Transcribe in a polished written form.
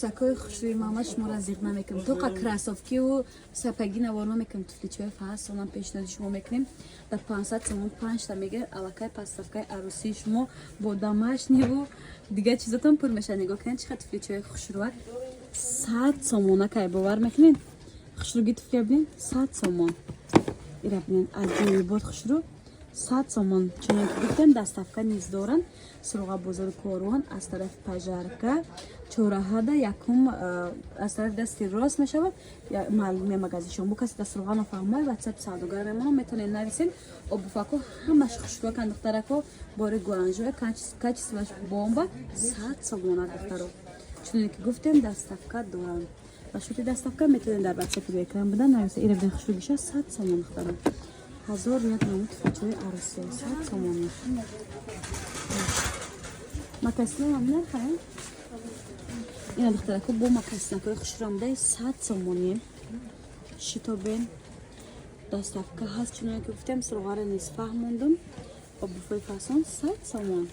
Сакои хушрӯи мама, шуморо зиқ намекунем. Тоқа кроссовкиву сапоги навор намекунем. Туфличои фаҳсонам пешниҳоди шумо мекунем. Дар 500 сомон панҷта мегиред, аллакай подставкаи арӯсии шумо бо домашниву дигар чизотон пур мешавад. Нигоҳ кунед, чӣ қадр туфличои хушрӯак. 100 сомона кай, бовар мекунед? Хушрӯги туфлия бинед, 100 сомон. Ира бинед, аҷоибот, хушрӯ, 100 сомон. Чунон ки гуфтем, доставка низ доранд. Суроға: бозори Корвон, аз тарафи пожарка, чораҳада, якум аз тарафи дасти рост мешавад маълуме магазиншон. Бо касе даструға нафаҳмай, Ватсап савдогар мемонам, метавонед нависед. Обуфако ҳамаш хушрӯакан, духтарако, бори Гуанжоя, качествоаш бомба, 100 сомона, духтаро. Чуноне ки гуфтем, доставка доранд. Ба шурти доставка метавонед дар Ватсапи рӯи экран буда нависа. Ира бин, хушрӯгиша, 100 сомон, духтаро. Ҳазор як намуд туфличои арӯсӣ, 100 сомонӣ. Мокасинам нарха ина, духтарако, бо мокасинакҳои хушрӯамдаи 100 сомонӣ. Шитобен, доставка ҳаст. Чуноне ки гуфтем, суроғаро низ фаҳмондум. Обуфои фасон, 100 сомон.